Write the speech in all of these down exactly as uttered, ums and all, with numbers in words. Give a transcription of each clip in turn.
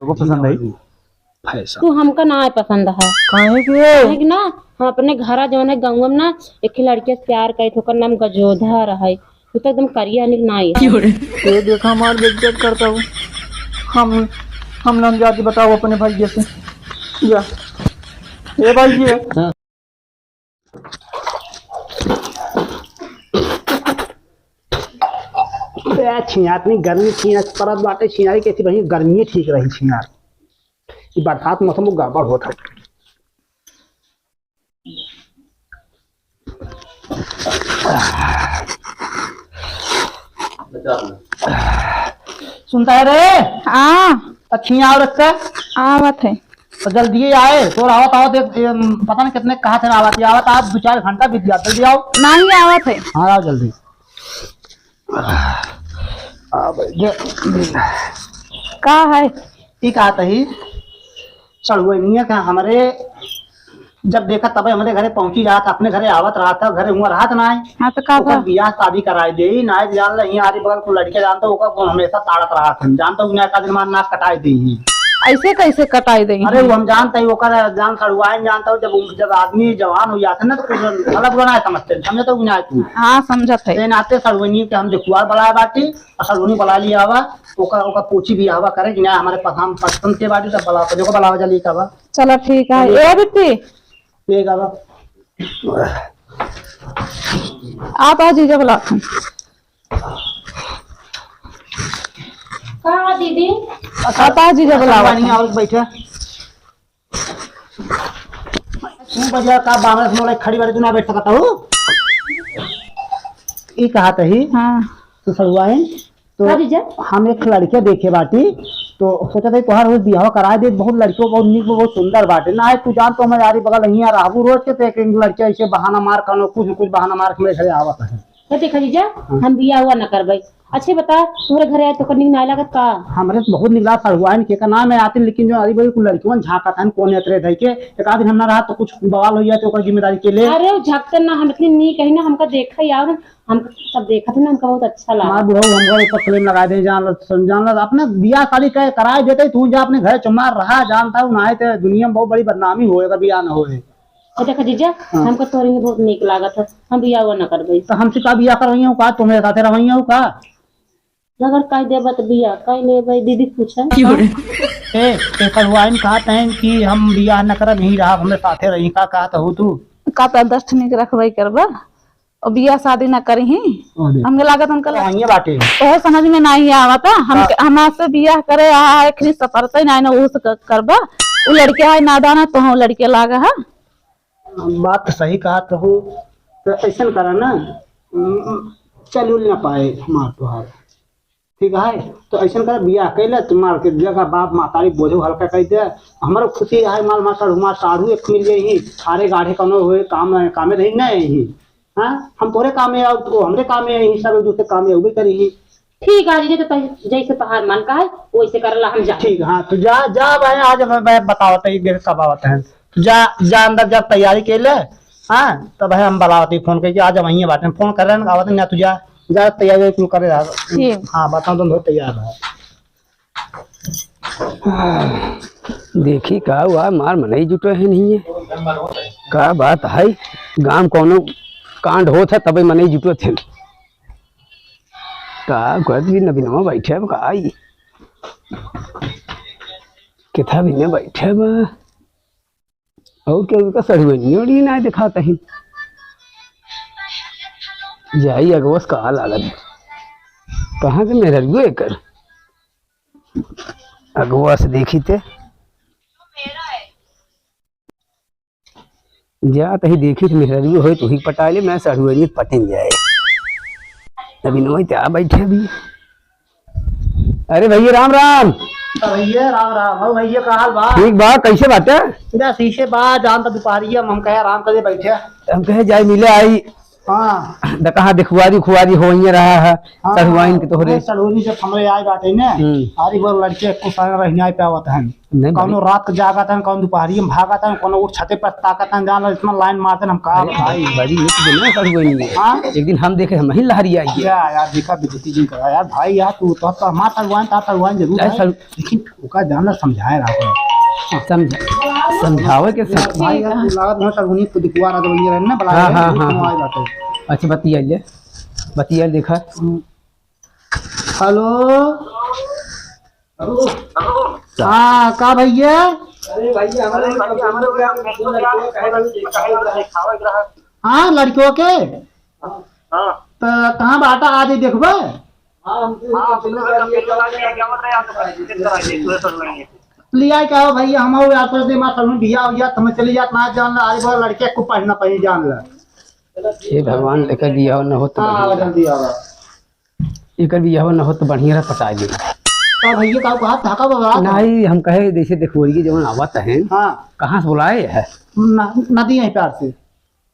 को पसंद आई? फैशन। तू हमका ना पसंद है। काहे के? काहे के ना, हम अपने घरा जौन है गौवा में ना, एक लड़के से प्यार करे थे, ओकर नाम गजोधर है। तू तो एकदम करिया निक नाई है। ये देखा, हमार बेइज्जत करता हूँ। हम, हम ना जाके बताओ अपने भाई से। जा। ए भाई ये। हाँ। ए, छिया, इतनी गर्मी छिया परत बाटे, छिया कैसी भाई, गर्मी ठीक रही छिया। ई बरसात मौसम में गड़बड़ होत है। सुनता है रे? हाँ। अच्छी आओ रखता। आवत है। तो जल्दी ही आए, तो आवत आवत एक, ये, पता नहीं कितने कहा थे आवत, ये आवत, आप दो चार घंटा बीत गया, जल्दी आओ। नहीं आवत है। हाँ, आओ जल्दी। आ भाई, ये का है? ई का तही, सड़ुआइनिया का हमरे जब देखा तबे हमरे घरे पहुंची जात, अपने घरे आवत रहत, घरे हुआ रहत ना है। हाँ, तो का ओकर बा? बियाह शादी कराए दे, ना जान ले, यहाँ आरी बगल को लड़के जानता, ओकर को हमेशा ताड़त रहत हम, जानता हूँ, ना का दिन मार नाक कटाए दे ही। ऐसे कैसे कटाए दे ही? अरे, वो हम जानता ही, ओकर जान सड़ुआइन जानता हूँ, जब, जब आदमी जवान हो जाते ना, तो कुछ गलत बुरा ना समझते, समझे तो ना तू। हाँ, समझत है। ते नाते सड़ुआइन के हम देखुआ बुलाए बाटी, असल उन्हीं बुला लिया हवा, ओकर, ओकर पूछी भी हवा करे कि ना हमारे पसंद, पसंद के बाटी, तब बुला, देखो बुलावा जल्दी का बा। चलो ठीक है। चलिए। ए बिट्टी। ठीक है बा। आप आ जीजा बुला। का दीदी? आप आ जीजा बुलावा। बढ़िया और बैठा। तू बढ़िया का बांगड़ा से मोड़े खड़ी बाड़ी, तू ना बैठ सकता हो? ई कहा तही। हाँ। तो सड़ुआइन, तो हाँ जीजा। हम एक लड़के देखे बाटी, तो सोचा था तोहार रोज बियाह कराए दे, बहुत लड़कियों बहुत नीक, बहुत सुंदर बाटे। ना है तू जान तो हमारे यारी बगल हियाँ रहबू रोज के, तो एक, एक लड़के ऐसे बहाना मार कनो, कुछ न कुछ बहाना मार के मेरे घरे आवत है। ये देखा जीजा, हाँ। हम बियाह हुआ न करबै। अच्छे बता, तोहरे घरे आए तो ओकर नीक नाय लागत का? हमरे तो बहुत निक लागत, सड़ुआइन के का नाम है आतिन, लेकिन जो अभी बड़ी कुल लड़कियों झांकत हन, कौन एतरे धई के, एक आध दिन हम ना रहा तो कुछ बवाल हो जाए तो ओकर जिम्मेदारी के ले। अरे, उ झकते ना, हम इतनी नीक है ना, हमका देखा ही आओ ना, हम सब देखत है ना, हमका बहुत अच्छा हमार लागत। बुढ़ऊ हमका ऊपर claim लगा दे, जान लो, सुन, जान लो, अपने बियाह शादी के कराए देते, तू जा अपने घरे चुमार रहा, जानता हूँ, ना आए तो दुनिया में बहुत बड़ी बदनामी होए, अगर बियाह ना होए। ए देखा जीजा, हाँ। हमका तोहरे ही बहुत नीक लागत है, हम बियाह हुआ ना करबै। तो हमसे का बियाह करवाइए हो का, तुम्हरे साथे रहवाइए हो का? अगर कह देबा तो बियाह कह लेबै, दीदी पूछे। ए, ए, सड़ुआइन कहत हैं कि हम बियाह न करब, यहीं रहब, हमरे साथे रही, का कहत हो तू? का तो दस ठिनी के रखबै करबा, और बियाह शादी ना करी ही। अरे। हमके लागत उनका ला-, वहीं बाटे। तोहे समझ में नहीं आवत, हम, हाँ। हमार से बियाह करे आ, आखिरी सफरते नहीं ना, उस क-, करबा। उ लड़के है नादान है, तोहे उ लड़के लागा है। बात तो सही कहा तो हो, तो ऐसन करा ना, उम, चल उल ना पाए हमार तोहार, ठीक है? तो ऐसन करा, बियाह कैले, तुम्हार के जगह बाप महतारी बोझो हल्का कर दे, हमारो खुशी है, माल माता हमार साढ़ू एक मिल जाई, आरे गाढ़े कौनो होए, काम, कामे रही नहीं ही, हाँ? हम तोरे कामे आओ, तो हमरे कामे आई, सब एक दूसरे कामे अउबे करी ही। ठीक है जीजा, तो तोह-, जैसे तोहार मन का है, वैसे करला हम जा। ठीक, हाँ, तो जा, जा भाई, आज मैं, मैं बतावत है, एक दिन कब आवत है। तू जा, जा अंदर जा, तैयारी के ले। हाँ, तब है हम बुलावत ही फोन करके, आज हम वहीं बाटे, फोन कर रहे हैं, आवत है ना, तू जा, जा तैयारी तू करे रहा। ठीक। हाँ, बताओ तुम लोग तैयार रहो। देखी का हुआ, मार मनई जुटे है नहीं है, का बात है, गांव कौनो कांड होत है तबे मनई जुटत है। का कहत भी नबीनवा बैठे बा का आई? किथा भी न बैठे बा। और क्या उनका सड़ुआइनियो डी ना दिखाता ही। जाई अगवस का लागत। कहाँ के मेहररुआ एकर? अगवस देखी ते। जा तही देखी त मेहररुआ होई त उही पटा ले, मैं सड़ुआइनी पटिन जाए। अभी नोई ते आ बैठे अभी। अरे भैया राम राम। अरे भैया राम राम। और भैया का हाल बा? ठीक बा, कैसे बाटे? बस इसे बा, जान त दुपहरिया में हम कहे आराम करे बैठे। हम कहे जाए मिले आई। हाँ। द कहाँ देखुआरी उखुआरी होइए रहा है, हाँ, सढ़ुआइन के तोहरे। नहीं, सढ़ुआइन जब हमरे आए बाटे ने, हम्म। अरे वो लड़के एको सारे रहने आए पे आवत हैं। नहीं कौनो भाई। रात के जागत हैं, कौनो दुपहरी में भागत हैं, कौनो उठ छते पर ताकत हैं, जान लो इतना लाइन मारते हैं, हम का अरे बताई। भाई, बड़ी निक दिन है सढ़ुआइन में। हाँ? एक दिन हम देखे, हम ही लहरी आई है। या यार, देखा बेइज्जती जिन करा यार, भाई यार, तू तो, तो हमार सढ़ुआइन, तार सढ़ुआइन जरूर चाहे है। सढ़ु- लेकिन ओका जान ला समझाए रहा है। समझ-, समझावे के सम- भाई यार, तू लागत है सढ़ुआइन को दिखवा रहा था, वही रहने ना, बुला हाँ, रहे हैं, हाँ, वो हाँ, समझाए हाँ। बात है। अच्छा, बतिया ले, बतिया ले, देखा। हम्म। हेलो। हाँ, का भैया? अरे भैया, हमारे, हमारे, हमारे, हाँ, लड़कियों के? हाँ। तो कहाँ बाटा, आज ही देखबे? हाँ, हम तो हाँ, ले आए क्या हो भैया, हम और यार पर दे मार, बिया हो गया, तो मैं चली जात ना, जान ला, आज बड़ा लड़के को पढ़ना पड़ी, जान ला। हे भगवान, लेकर बिया न हो तो हाँ, बढ़िया। जल्दी आवा। एकर बियाह न हो तो बढ़िया रह, पटाई ले। का भैया, का कहा, धाका बबरा? नहीं, हम कहे जैसे देखुआरी जवन आवत हैं, हाँ। कहाँ से बुलाए है? न-, नदी यहीं पार से।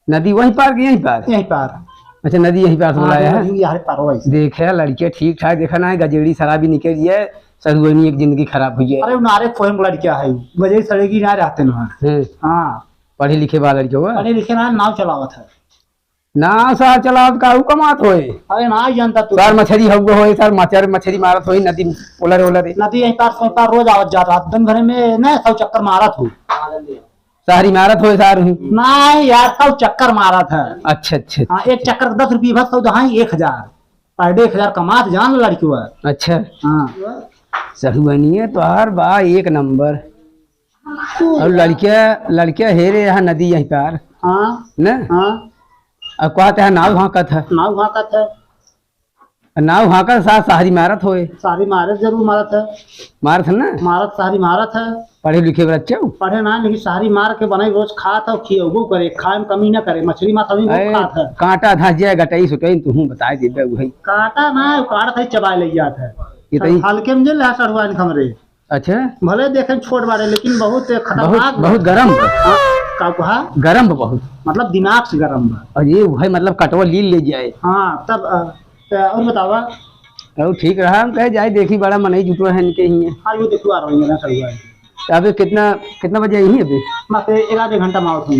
नदी वहीं पार कि यहीं पार? यहीं पार। अच्छा, नदी यहीं पार से हाँ, बुलाए है? नदी यहीं पार, वहीं से। देखे, लड़के ठीक ठाक, देखा ना, गजेड़ी शराबी निकल गया, सढ़ुआइन एक जिंदगी खराब हुई है। अरे, नारे कोई लड़का है, गजेड़ी सड़ेगी ना रहते ना। हैं। हाँ। पढ़े लिखे वाला लड़का हुआ? पढ़े लिखे ना, नाव चलावत है। ना सार चलावत का, ऊ कमात होए। अरे ना जानता तू। सार मछरी हउआ होए, सार मचर मछरी मारत होए, नदी ओलरे ओलरे। नदी यहीं पार, सोई पार रोज आवत जात रहत, दिन भर में ना सौ चक्कर मारत हो। सारी मारत होए सार ही। ना यार, सौ चक्कर मारत है। अच्छा, अच्छा, हाँ, अच्छा। एक चक्कर के दस रुपये भर सौ दहाई एक हजार। Per day एक हजार कमात जान लड़की हुआ। अच्छा। हाँ। सढ़ुआइनिया तोहार बा एक नंबर। और लड़किया, लड़किया हेरे यहाँ नदी यहीं पार। हाँ। न? हाँ। अब कहत है नाव हाँकत है। नाव हाँकत है। नाव हाँकत साथ सारी मारत होए। सारी मारत जरूर मारत है। मारत है ना? मारत सारी मारत है। पढ़े लिखे बच्चे हो? पढ़े ना, लेकिन सारी मार के बनाई रोज खात है, खियौबो करे, खाए में कमी ना करे, मछली माथा भी बहुत अरे, खात है। कांटा धंस जाए गटई सुटई, तू हूँ बताए देबे वही। कांटा ना, कांटा था चबाए ले जात है। ये तो ही हल्के में जे ले सढ़ुआइन खमरे। अच्छा। भले देखे में छोट बाटे, लेकिन बहुत खतरनाक बहुत, बा। बहुत गरम बा। हाँ, का कहा? गरम बा बहुत। मतलब दिमाग से गरम बा। और ये भाई मतलब कटवा लील ले जाए। हाँ, तब, अ, त और बतावा? और ठीक रहा, हम कहे जाए देखी बड़ा मनई जुटवा है इनके हिये। हाँ, यो देखो आ रहा हूँ ना सड़ुआ। तो अबे कितना, कितना बजे आई अभी? बस ए-, एक आधे घंटा में आवत हूँ।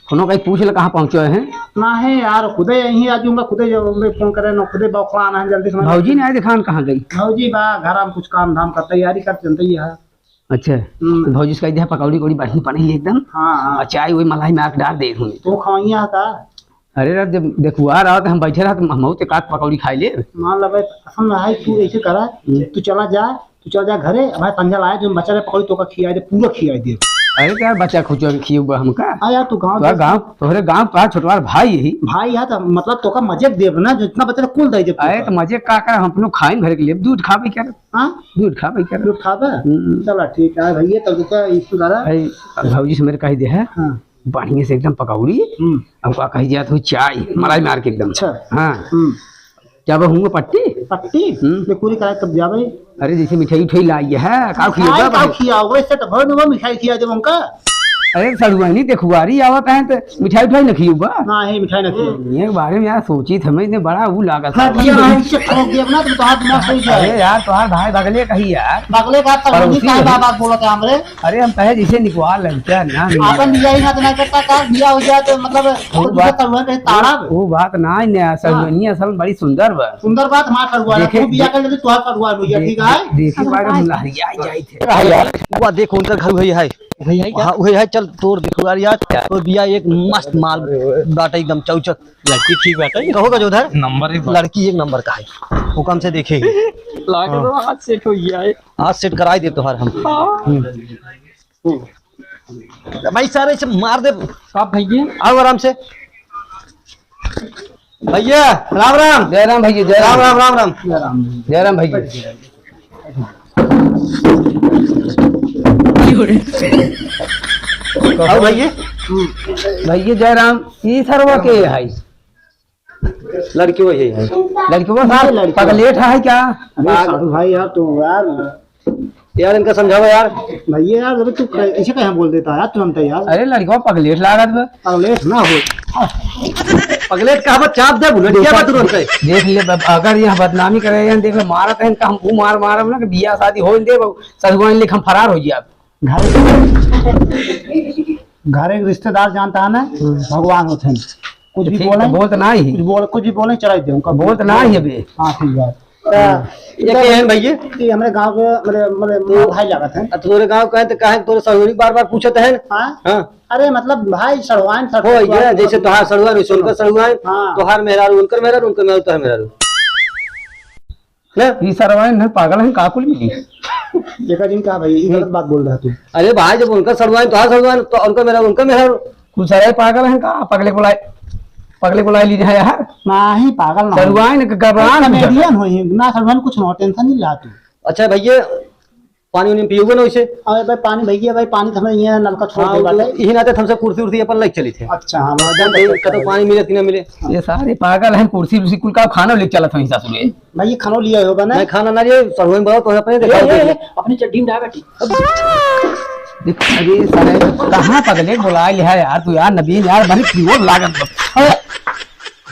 कोनो कहीं पूछ ले कहाँ पहुँचे हैं? ना है यार, खुदे यहीं आ जाऊंगा, खुदे जो फोन करे ना, खुदे बौखला आना है जल्दी से। भौजी ने आए दिखान कहाँ गई? भौजी बा घर में कुछ काम धाम कर तैयारी कर चलते ही है। अच्छा, हम्म। तो भौजी से कह दिया पकौड़ी उकौड़ी बढ़िया बनाई एकदम। हाँ, हाँ। और चाय वही मलाई में आके डाल दे हूँ। तू खवाइया का? अरे यार, जब देखुआर आवत हम बैठे रहत, हम बहुत एक आध पकौड़ी खाई ले। मान ला भाई, पसंद है, तू ऐसे करा, हम्म। तू चला जा, तू चला जा घरे, भाई संझा लाए, जो बचा रहे पकौड़ी तोका खिया दे, पूरा खिया दे। अरे तो यार, बच्चा खुचो खियबा हमका? हाँ यार, तू गाँव तोहरा देख। गाँव, तोहरे गाँव का छोटवार भाई यही। भाई है तो मतलब तोका मजे देब ना, जितना बचा रहे कुल दे दे अरे तोका। तो मजे का कर, हम अपनो खाइन भरे के लिए दूध खाबे कर। हाँ? दूध खाबे कर। दूध खाबे? हम्म। चला ठीक है भैया, तब तो इसको करा। भाई, भौजी से मेरे कही दे है। हाँ। बढ़िया से एकदम पकौड़ी। हम्म। हमका कही जात हो चाय, मलाई मार के एकदम। अच्छा। हाँ। हम्म। जाबे हुआ पट्टी? पट्टी? हम्म। ले पूरी कराए तब जाबे। अरे जैसे मिठाई उठाई लाई है, का खिया मिठाई बा का भाई? खिया, वैसे तो भर में वो मिठाई खिया जब उनका। अरे सड़ुआनी देखुआरी आवत है तो मिठाई उठाई न खियो बा? ना, है मिठाई न खियो। ये बारे में यार सोची था मैं, इतने बड़ा वो लागत हाँ, है। ये भाई से ठोक दिया ना तो तोहार दिमाग सही जाए। अरे यार तोहार भाई बगले कही यार। बगले का तो पड़ोसी नहीं है। बात बोलत है हमरे। अरे हम कहे जैसे निकवा लड़का ना मिले। आपन बिया ही ना तो ना करता का, बिया हो जाए तो मतलब वो तो बात, दूसरा तरुआ कहीं ताड़ा। वो, वो बात ना है, ना, हाँ। सड़ुआनी असल में बड़ी सुंदर बा। सुंदर बात, हमार सड़ुआ ना, देखे, तू बिया कर लेते, तोहार सड़ुआ हो जाए, दे-, ठीक है? देखे बारे हम लहरिया जाए थे। हाँ यार, वो देखो उनका घर वही है। वही है क्या? हाँ, वही है, चल तोर देखो यार, यार, तो बिया एक मस्त माल बाटे एकदम चौचक। लड़की ठीक बाटे। कहो का जो उधर? नंबर एक बाटे। लड़की एक नंबर का है। हुकम से देखे ही। लाग हाँ। तो हाथ सेट हो गया है। हाथ सेट कराई दे तोहार हम। हाँ। हम्म। भाई सारे इसे मार दे। आप भैया। आओ आराम से। भैया, राम राम। जय राम भैया, जय राम राम। राम, राम, राम, राम। जय राम भैया। आओ भैया। भैया जय राम, ई सरवा के है? लड़की वही है। लड़की वो साहब, लड़की। पगलेट है क्या? अरे साधु भाई यार, तो यार। यार, इनका समझावा यार। भैया यार, अबे तू कै-, ऐसे कैसे बोल देता है यार तुरंत यार? अरे, लड़का पगलेट लागत बा। पगलेट ना हो। पगलेट का बा, चाप दे, बुलेट क्या बा तुरंत है? देख ले, अब अगर यहाँ बदनामी करे, यहाँ देख ले, मारत हैं, तो हम ऊ मार मारब ना कि बियाह शादी हो दे, ससुराल लेके हम फरार हो जाब। घर, घर एक रिश्तेदार जानता है ना, हम्म। भगवान होते हैं। कुछ भी ठीक, बोले, बोलत ना ही। कुछ बोल, कुछ भी बोले, चला दे उनका। बोलत ना ही अबे। हाँ, ठीक बात। तो ये के हैं भैया? ये हमरे गाँव के, मेरे, मेरे तो माँ भाई लागत हैं। आ, तोरे गाँव का है तो काहे तोरे ससुरी बार-बार पूछत हैं? हाँ? हाँ। अरे, मतलब, भाई, सड़वाइन, हो, सड़वाइन, ये जैसे तोहार सड़वाइन, वैसे उनकर सड़वाइन, हाँ। तोहार मेहरारू, उनकर मेहरारू, उनकर मेहरारू, तोहार मेहरारू। ना? ई सरवाइन है, पागल है, का कुल मिली? एका दिन का भाई, ई गलत बात बोल रहा तू। अरे भाई, जब उनका सड़वाइन, तोहार सड़वाइन, तो उनका मेहरारू, उनका मेहरारू। कुल सारे पागल हैं का? पगले बुलाए, पगले बुलाए ली जाए यार। नाही, पागल ना सरवाइन के घबरान अरे, comedian हो ही, ना सरवाइन कुछ ना हो, tension नहीं ला तू। अच्छा भैया, पानी उनी पियोगे ना वैसे? अरे भाई, पानी भैया, भाई, पानी तो हमें यहाँ नलका छोड़ हाँ, दे बाटे। यही नाते हमसे कुर्सी उर्सी अपन लेके चली थे। अच्छा, हाँ, मैं जानते हैं, कतो पानी मिले कि ना मिले। ये सारे पागल हैं, कुर्सी उर्सी कुल का खाना लेके चलत हैं सासुरे। भाई, ये खाना लिया होगा ना? मैं खाना ना लिए, सड़वाइन बाबा, तो अपने ए, देखा ए, होगा। ए, अपनी चड्डी में डाल बैठी। देख, अरे सारे, कहाँ पगले बुला लिया है यार तू यार, नबीन यार, बड़ी pure लागत बा। अरे,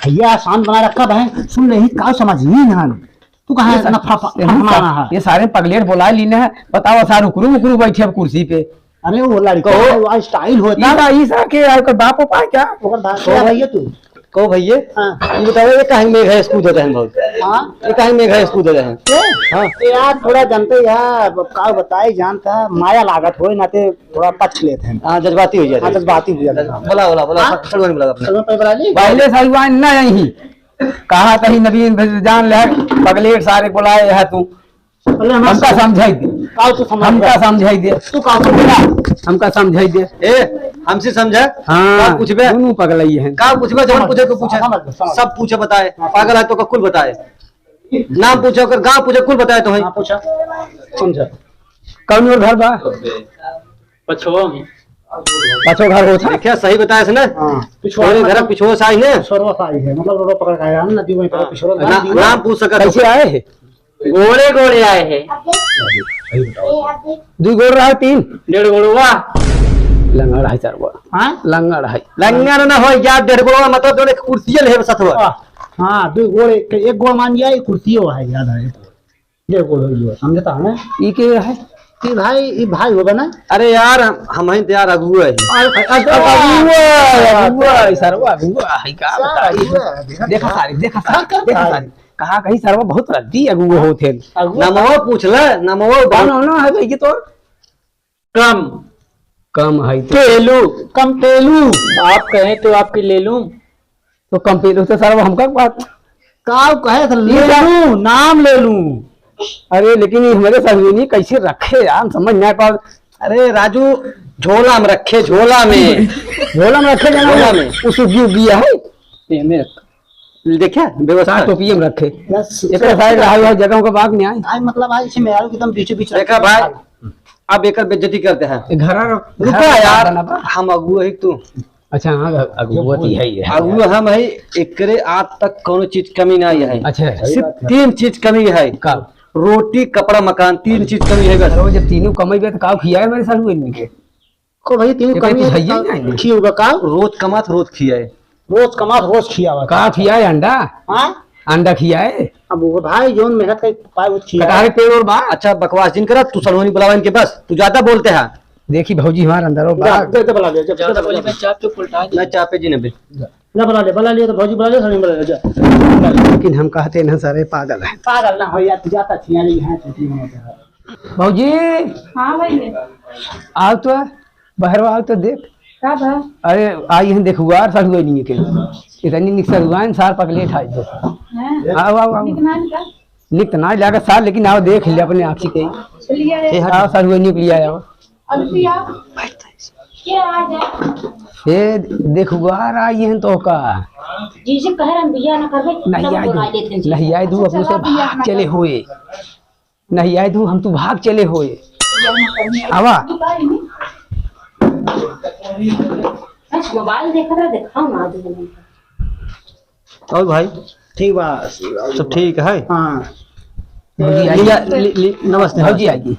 भैया, शांत बना रखा बहन, सुन ले, ही का समझ नहीं ना। तू कहाँ ये है? सा-, ना फा-, फा-, ये फा-, हम फा-, सा-, है। ये सारे पगलेट बोला लीने हैं। बताओ, सार उकरू उकरू बैठे अब कुर्सी पे। अरे वो लड़का कहो। है, वो style होता ई है। सा-, ई सा के यार, कोई बाप उपाय क्या? ओकर बाप कहो क्या भाई। भैया तू? कहो भैया, हाँ। ये बताओ, ये काहे मेघ है, इसको दे रहे हैं बहुत? हाँ? ये काहे मेघ है, इसको दे रहे हैं? ये? हाँ। ये यार, थोड़ा जानते यार, अब का बताए, जानता, माया लागत होए, नाते थोड़ा पक्ष लेते हैं। हाँ, जज्बाती हो जाते हाँ, हैं। जज्बाती हो जाते हैं। बोला, बोला, बोला, हाँ? सड़वाइन बोला अपने। सड़वाइन पे बुला ली? पहले सड़वाइन ना यही। कहा तही नबीन, जान ले, पगलेट सारे बुलाए है तू। अरे, हम हमका समझाई दे। का तू समझ हमका समझाई दे। तू का समझ हमका समझाई दे। ए, हमसे समझा? हाँ, का पूछबे? दोनों पगलई हैं। का पूछबे? जौन समझ, पूछे, तू पूछे। समझ, समझ। सब पूछे, बताए। हाँ, पागल है तो का कुल बताए। नाम पूछे, ओकर गाँव पूछे, कुल बताए तो है। हाँ, पूछा। समझा। कौन ओर घर बा? पछवा में। पछवा घर होत है? देखिया, सही बताए से ना? हाँ। पिछवा तोरे में घर मतलब पिछवा से आई है? पिछवा से आई है, मतलब रोड पकड़ के आया है ना, नदी में हाँ। पिछवा ना-, नाम पूछ सकत हो। कैसे आए है? गोड़े गोड़े आए हैं। दुई गोड़ रहा, तीन? डेढ़ गोड़वा। लंगड़ है सरवा। हाँ? लंगड़ है। लंगड़ ना हो यार, डेढ़ गोड़वा मतलब जोन एक कुर्सी ले है सथवा। हाँ, दुई गोड़, एक, एक गोड़ मान गया, एक कुर्सी है, याद आया। ये बोलो, ये समझता है ना? ई के है? ई भाई, ई भाई होगा ना? अरे यार, हम, हम ही तो यार अगुआ है। अरे, अरे, अगुआ, अगुआ, अगुआ, सरवा अगुआ है, का सरवा बताई? अगुआ है, देखा देखा सारी, देखा सारी, का करता देखा है? सारी। कहा कहीं सरवा बहुत रद्दी अगुआ हाँ? होते हैं। अगुआ नमवा पूछ ले, नमवा कौन होना है भाई ये तो? कम। कम है तो। तेलू। कम तेलू। आप कहें तो आपकी ले लूं। तो कम तेलू तो सारा हमका बात। का कहे तो ले ये लूं, नाम ले लूं। अरे लेकिन ये हमारे साथ नहीं कैसे रखे यार, समझ नहीं पाओ। अरे राजू, झोला में रखे, झोला में। झोला में रखे जाना झोला है। में। उस उगी उगी है। ये में रख। देखा, व्यवस्था। साथ टोपिए में रखे। बस, एकरे साइड रहा हुआ जगह को बाग में आए। भाई, मतलब, आज इसे मेहरारू के एकदम बीचों बीच देखा रखे। भाई, अब एकर बेइज्जती करते हैं। ये घरा रुका यार, बना बा। हम अगुआ ही तू। अच्छा, हाँ, अगुआ तो है ही है। अगुआ हम है, एकरे आज तक कोनो चीज कमी ना है। अच्छा। सिर्फ तीन चीज कमी है। का? रोटी, कपड़ा, मकान, तीन चीज कमी है बस। अरे, वो जब तीनों कमेबे तो का खियाए मेरे साथ हुए इनके? को भाई, तीन ये कमी कुछ है, है ही नहीं। खियो बा का? रोज कमात, रोज खियाए। रोज कमात, रोज खियावा। का खियाए? अंडा? हाँ? अंडा खियाए? अब वो भाई, जोन मेहनत करे, पाए, वो खियाए। कटहर के पेड़ और बा? अच्छा, बकवास जिन करा, तू सड़वनी बुलावा इनके बस, तू ज्यादा बोलते हैं। देखी भौजी हमार अंदर हो जा, बा। दे, दे, बुला ले, जा, ज्यादा जा, बोली जा। मैं चाप चुप उल्टा जा। मैं चापे जी ने बे। ना बुला ले, बुला ले, तो भौजी बुला ले, सड़वनी बुला ले, जा। लेकिन हम कहते ना सारे पागल हैं। पागल ना हो यार, तू जाता छिया नहीं है, छुट्टी में होता है। भौजी। हाँ भैया। आओ तो, बाहर आओ तो देख। का बा? अरे, आई हैं देखुआर सड़ुआइन के। इतनी निक सड़ुआइन सार पगलेट है तो। हैं? आओ, आओ, आओ। निक ना निका? निक तो ना लागत सार, लेकिन आओ देख ले अपने आँखी के। चलिए। ए, हट। आओ सड़ुआइन के लिए आओ। अरे पिया, के आ जाए? ए, देखुआर आई हैं तो का? जीजी कह रहे हैं बिया ना करबे, नहीं तब आई बोला दू, लेते हैं। नहीं आई दू, अच्छा, अपने से चला बिया भाग ना चले कर। हुए। नहीं आए तू, हम तू भाग चले होए। आवा। मोबाइल देखत रहे, देखाओ ना, दो मिनट। और भाई? ठीक बा। सब ठीक है? हाँ। भौजी आई। लिया, लि-, लि-, नमस्ते, भौजी नमस्ते। आई।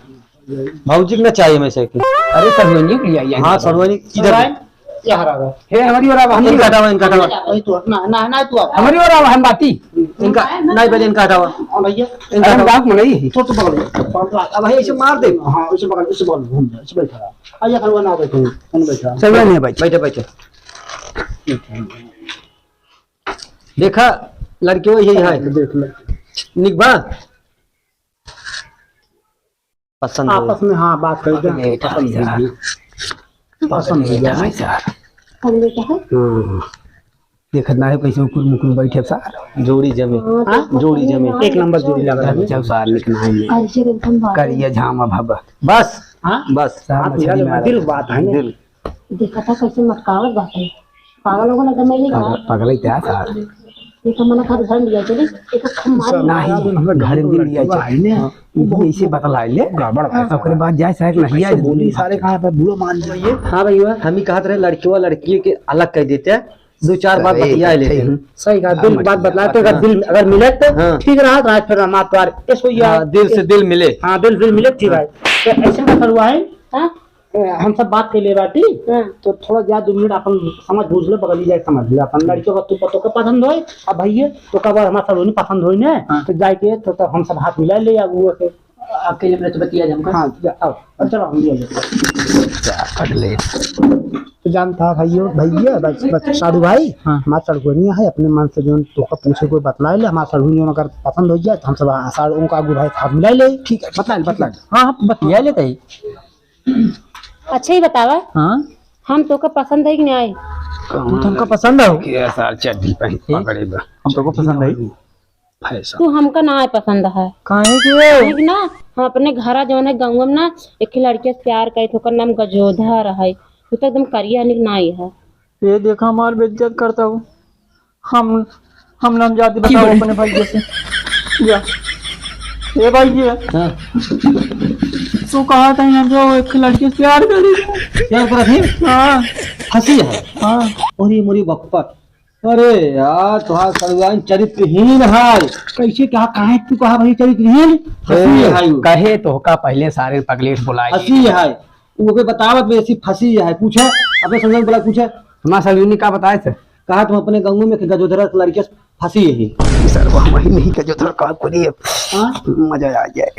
भौजी के ना चाहिए मैं साइकिल। अरे, सड़ुआइन के लिए आई है। हाँ, सड़ुआइन किधर? सड़ुआइन? यहाँ रहा। हे, हमारी ओर आवा, हम इनका हटावा, इनका हटावा। वही तो, ना, ना, ना, तू आ। हमारी ओर आवा, हम बाटी। इनका, नहीं, पहले इनका हटावा। हाँ, भैया। इनका अरे, हम हटावा। बाप मनई ही। तो, तो पकड़ लो। अब भाई, ऐसे मार दे। हाँ, इसे पकड़, इसे पकड़, घूम जा, इसे बैठा रहा। आ, ये खड़ुआ ना बैठो, हम बैठा। चल, नहीं बैठ। बैठे, बैठे। देखा, लड़कियों यही है। देख ले। निक बा? पसंद हो। आपस में, हाँ, बात कर दे। पसंद हो गया। पसंद हो गया। हम बेटा है। हाँ। देखत ना है कैसे उकुर मुकुर बैठे सार। जोड़ी जमे। हाँ? जोड़ी जमे। एक नंबर जोड़ी लगा है। अच्छा, सार लिखना है। करिया झामा भबा। बस। हाँ? बस। सार आप मछली यार मारा। दिल बात है ना। दिल। देखा था कैसे मटकावत बाटे। पागल हो गया, एकदम नहीं पागल, पागल ही क्या था? ये तो मना खा धर लिया चली, एक खम मार। नहीं, घर दिन लिया चली। हाँ। ये ऐसे बतला ले। गड़बड़ है। ओकरे बाद जाए सारे नहीं आए। बोली सारे कहाँ पे बुरा मान जाइए। हाँ भैया। हम ही कहत रहे लड़कियों लड़की के अलग कह देते हैं, दो चार बात बतिया लेते हैं। सही कहा, दिल बात बतलाए तो अगर दिल अगर मिले तो हाँ। ठीक रहा, तो आज फिर हम आपको यार, इसको यार हाँ, दिल से दिल मिले। हाँ, दिल दिल मिले, ठीक है। तो ऐसे का करुआ है, हाँ? ए, हम सब बात कर ले बाटी, हाँ। तो थोड़ा जा दो मिनट अपन समझ बूझ ले, बगली जाए समझ ले, अपन लड़कियों का तू पतो का पसंद होए, अब भैया तो कब हमारा सलोनी पसंद होई ने, हाँ। तो जाए के तो, तो हम सब हाथ मिला ले, अब वो के अकेले में तो बतिया जाऊंगा। हाँ, जा, आओ, अब चलो हम भी आ जाते हैं। जा, अगले। तो जानता है भाइयों, भैया, बस, बस, साधु भाई, हाँ। हमारा सड़गोनी है, अपने मन से जो तोका पूछे कोई बतला ले, हमारा सड़गोनी अगर पसंद हो जाए तो हम सब साल उनका आगू भाई हाथ मिला ले, ठीक है, बतला ले, बतला ले। हाँ, हाँ, बतिया लेते ही। अच्छा ही बतावा। हाँ? हम तोका पसंद है कि नहीं आए? तू तो हमका पसंद हो। के सार चड्डी पहन ए? पकड़े बा। हम तोका पसंद है। फैशन। तू हमका ना आए पसंद है। काहे के? देख ना, हम अपने घरा जौन है गाँव में ना, एक लड़के से प्यार करे थे, ओकर नाम गजोधर है। तू तो एकदम करिया निक नाई है। ये देखा हमार बेइज्जत करता हो। हम, हम ना जाती बताओ अपने भाई से। जा। ए भाई ये। हाँ। तू कहा था यहाँ जो एक लड़की से प्यार करी। प्यार करा थी? हाँ। फंसी है। हाँ। अरे मोरी बप्पा। अरे यार, तुम्हारा सड़ुआइन चरित्रहीन है। कैसे कहा, काहे तू कहा भाई चरित्रहीन? फंसी है वो। कहे तो का पहले सारे पगलेट बुलाए। फंसी है। वो के बतावत में ऐसी फंसी है। पूछे, अपने समझ में बोला, पूछे। हमारा सड़ुआइन का बताए थे? कहा तुम अपने गाँव में कि गजोधरा लड़के फंसी है। सर, वो हमारी नहीं गजोधरा का करिए। हाँ? मजा आ जाए।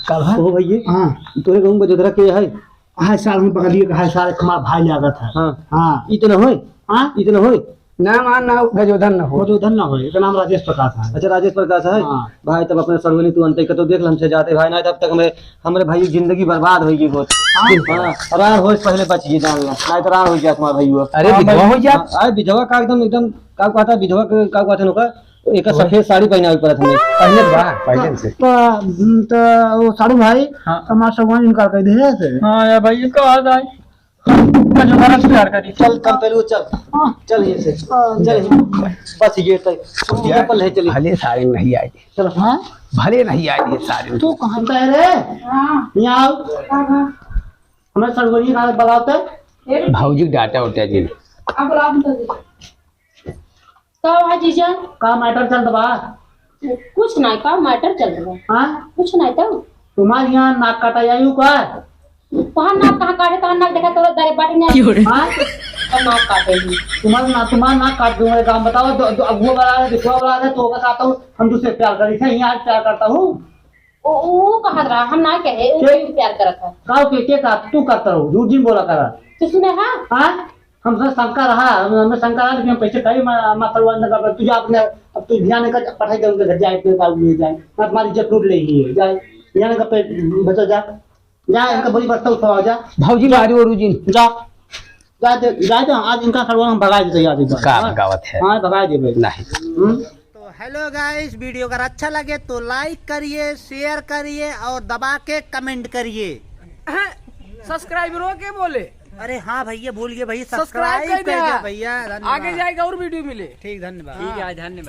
का भा? ओ भैया, हाँ। तोरे गाँव में गजोधरा के है? हाँ, सार, हम बगलिए का है, सार, हमारा भाई लागत है। हाँ। हाँ। इतना होए? हाँ? इतना होए? ना, ना, ना, गजोधर ना हो। गजोधर ना होए, एकर नाम राजेश प्रकाश है। अच्छा, राजेश प्रकाश है? हाँ। भाई, तब अपने सड़ुआइन तू अंतई का तो देख ल, हमसे जाते भाई, ना तब तक हमें, हमरे भाई जिंदगी बर्बाद होई गई होत। हाँ। हाँ, रार होए पहले बच गई, जान ला, ना तो रार होई जात हमार भाई हुआ। अरे, हाँ, विधवा भाई। हो जात। हाँ, अरे, विधवा का एकदम, एकदम, का कहता है, विधवा के, का कहते हैं ओका? एक सफेद साड़ी पहनावे पड़त हमें। पहले बा, पहले से। तो, तो वो साड़ू भाई, हाँ। हमार सड़ुआइन इनकार कर दे से। हाँ, यार भाई, इनका आ जाए। का जो गलत प्यार करी। चल, चल, पहले वो चल। हाँ। चल, ये से। हाँ। चल, ये। बस, ये तय। ये चप्पल है, चलिए। भले सारे नहीं आए। चलो, हाँ? भले नहीं आए ये सारे। तू कहाँ का है रे? हाँ। यहाँ आओ। हाँ, हाँ। हमें सड़ुआइन का बुलाते। भौजी डाटा उटा जी। आप बुलाओ, हम कर दीजिए। का हुआ जीजा? का मैटर चलत बा? कुछ नाहीं, का मैटर चलत बा? हाँ? कुछ नाहीं तो। तुम्हारे यहाँ नाक काटा जायू का? तोहार नाक कहाँ काटे? तोहार नाक देखा तोरा दरे बाटे ने। क्यों रे? हाँ? तो नाक काटे ही। तुम्हारा ना, तुम्हारा नाक काट दूंगा, एक काम बताओ, दो, दो अगुआ वाला है, दिखुआ वाला है, तो होगा कहता हूँ, हम दूसरे प्यार करी थे, यहाँ प्यार करता हूँ। ओ, ओ कहत रहा, हम ना कहे, ओ के? प्यार करत है। का के, के का तू करता हो? झूठ जिन बोला करा। तो सुने हाँ? हाँ? हमसे शंका रहा, हम, हमें शंका रहा, लेकिन हम कैसे कहीं मा-, माता वाला का, तू जा अपने, अब तू ध्यान कर, पठाई दे उनके घर, जाए, अपने बाबू ले जाए, मैं तुम्हारी इज्जत लूट ले ही है, जाए, ध्यान कर पे बचा जा, जा, इनका बड़ी बस्ता उठाओ, जा। भौजी जा। मारी और उजिन। जा, जा दे, जा दे, आज इनका सड़ुआ हम भगा देते यार, एक बार। का हाँ? भगावत है? हाँ, भगा दे भाई। नहीं। हम्म? तो hello guys, video अगर अच्छा लगे तो like करिए, share करिए और दबा के comment करिए। सब्सक्राइबरों के बोले। अरे हाँ भैया, भूल गए भैया, सब्सक्राइब सब्सक्राइब कर कर दे दिया। भैया, धन्यवाद। आगे जाएगा और वीडियो मिले। ठीक, धन्यवाद। ठीक है, धन्यवाद।